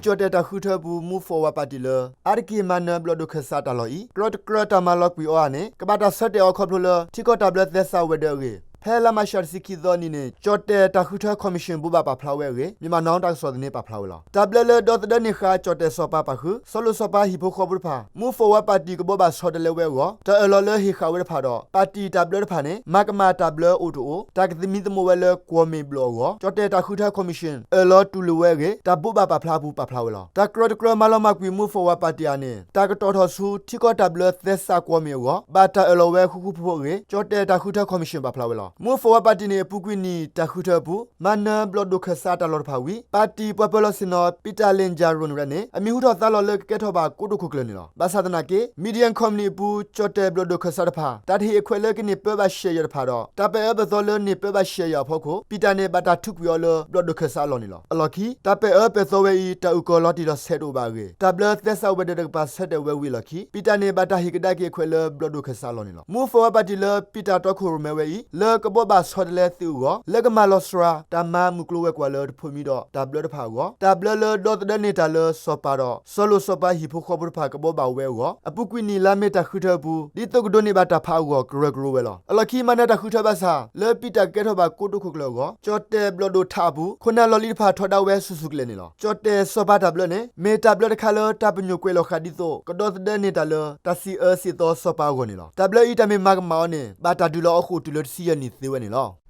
ကၠီၣ်တဲၣ်တၢ်ဃုထၢအပူၤ Move Forward ပၣ်တံၣ်လၢ အါတက့ၢ်မၤနၢၤဘျီၣ်ဒိၣ်ခၢၣ်စးတၢ်လီၢ်အံၤ တြီတကြၢးတၢ်မၤလီၤကွံာ်အီၤဧါန့ၣ် ကဘၣ်တၢ်ဆၢတဲာ်အီၤခီဖျိလၢ ထံကီၢ်တၢ်ဘျၢသဲစးဝဲၤဒၢးအဂ့ၢ် ဖဲလါမးရှးတဆံခံသီနံၤန့ၣ် ကၠီၣ်တဲၣ်တၢ်ဃုထၢ commission ဘိးဘၣ်ပာ်ဖျါဝဲအဂ့ၢ် Myanmar Now တၢ်ကစီၣ်သန့ပာ်ဖျါဝဲလီၤ. တၢ်ဘျၢလၢဒီသဒၢန့ၢ်ဃာ် ကၠီၣ်တဲၣ်စီၤပၤပာ်ဃုာ် စီၤလိၣ်စီၤပၤဟံၣ်ဖိဃီဖိတဖၣ် Move Forward ပၣ်တံၣ်ကဘိးဘၣ်ဆီတလဲဝဲအဂီၢ် တၢ်အၢၣ်လီၤလၢဟ့ၣ်ဃာ်ဝဲတဖၣ်ဒီး ပၣ်တံၣ်တၢ်ဘျၢတဖၣ်န့ၣ် မၤကမၣ်တၢ်ဘျၢအိၣ်တအိၣ် တၢ်ကသမံသမိးဝဲလၢကွီၢ်မ့ၣ်ဘျီၣ်အဂီၢ် ကၠီၣ်တဲၣ်တၢ်ဃုထၢ commission အၢၣ်လီၤတူၢ်လိာ်ဝဲအဂ့ၢ် တၢ်ဘိးဘၣ်ပာ်ဖျါအပူၤပာ်ဖျါဝဲလီၤ. တၢ်ကြၢးတကြၢးမၤလီၤမၢ်ကွံာ် Move Forward ပၣ်တံၣ်ဧါန့ၣ် တၢ်ကတီၢ်ထီၣ်ဆူ ထံကီၢ်တၢ်ဘျၢသဲစးကွီၢ်မ့ၣ်အဂီၢ် ဘၣ်တၢ်အၢၣ်လီၤဝဲဃူဃူဖိးဖိးအဂ့ၢ် ကၠီၣ်တဲၣ်တၢ်ဃုထၢ commission ပာ်ဖျါဝဲလီၤ. Move Forward ပၣ်တံၣ်န့ၣ် အပူၤကွံာ်နံၣ်တၢ်ဃုထၢအပူၤ မၤနၢၤဘျီၣ်ဒိၣ်ခၢၣ်စးတၢ်လီၢ်တဖၣ်ဝံၤ ပၣ်တံၣ်ပှၤပၢၤလီၢ်ဆ့ၣ်နီၤ Peter Lenjaroen ရဲၣ်န့ၣ် အမံၤဟူထီၣ်သါလီၤလၢကကဲထီၣ်ဘၣ်ကိတိာ်ခိၣ်ကျၢၢ်န့ၣ်လီၤ. ဘၣ်ဆၣ်သနာ်က့ Median Company အပူၤ ကၠီၣ်တဲၣ်ဘျီၣ်ဒိၣ်ခၢၣ်စးတဖၣ် တၢ်တဟ့ၣ်အခွဲးလၢကန့ၢ်ပၢဘၣ်ရှဲးယၢ်တဖၣ်ဒီး တၢ်ပဲာ်အၢပဲာ်သီလၢန့ၢ်ပၢဘၣ်ရှဲးယၢ်အဖီခိၣ် Peter န့ၣ် ဘၣ်တၢ်ထုးကွံာ်အီၤလၢဘျီၣ်ဒိၣ်ခၢၣ်စးအလီၢ်န့ၣ်လီၤ. အလီၢ်ခံ တၢ်ပဲာ်အၢပဲာ်သီဝဲအံၤ တၢ်အုၣ်ကီၤလီၤတံၢ်လီၤဆဲးတအိၣ်ဘၣ်အဂ့ၢ် တၢ်ဘျၢသဲစးဝဲၤဒၢးတကပၤဆၢတဲာ်ဝဲဝံၤအလီၢ်ခံ Peter န့ၣ် ဘၣ်တၢ်ဟ့ၣ်ကဒါက့ၤအခွဲးလၢဘျီၣ်ဒိၣ်ခၢၣ်စးအလီၢ်န့ၣ်လီၤ. Move Forward ပၣ်တံၣ်လၢ Peter တီခိၣ်ရိၣ်မဲဝဲအံၤ လၢကဘိးဘၣ်ဆီတလဲသုးအဂီၢ် လၢကမၤလီၤစှၤ တၢ်မၤမုၢ်ကျိၤဝဲၤကွာ်လၢတဖိးမံဒီးတၢ်ဘျၢတဖၣ်အဂီၢ် တၢ်ဘျၢလၢဒီသဒၢန့ၢ်တၢ်လၢစီၤပၤဒီး စီၤလိၣ်စီၤပၤဟံၣ်ဖိဃီဖိတဖၣ်ကဘိးဘၣ်ဝဲအဂီၢ် အပူၤကွံာ်နံၣ်လါမ့ၤတၢ်ဃုထၢအပူၤ ဒ်သိးကဒိးန့ၢ်ဘၣ်တၢ်ဖးအဂီၢ် ကရၢကရိဝဲလီၤ. အလီၢ်ခံ မၤနၢၤတၢ်ဃုထၢဘၣ်ဆၣ် လၢ Peter ကကဲထီၣ်ဘၣ်ကိတိာ်ခိၣ်ကျၢၢ်အဂီၢ် ကၠီၣ်တဲၣ်ဘျီၣ်ဒိၣ်ထးအပူၤ ခိၣ်နၢ်လီၢ်လံၤတဖၣ်ထီဒါဝဲဆူၣ်ဆူၣ်ကလဲာ်န့ၣ်လီၤ. ကၠီၣ်တဲၣ်စီၤပၤတၢ်ဘျၢန့ၣ် မ့ၢ်တၢ်ဘျၢတခါလၢတၢ်ပညိၣ်ကွဲးလီၤဃာ်ဒ်သိး ကဒီသဒၢန့ၢ်တၢ်လၢ တၢ်စံးအၢစံးသီစီၤပၤအဂီၢ်န့ၣ်လီၤ. တၢ်ဘျၢအံၤတၢ်မ့ၢ်မၤကမၣ်အီၤန့ၣ် ဘၣ်တၢ်ဒုးလီၤအီၤဃိာ်တုၤလၢတဆံယဲၢ်နံၣ်သ့ဝဲန့ၣ်လီၤ.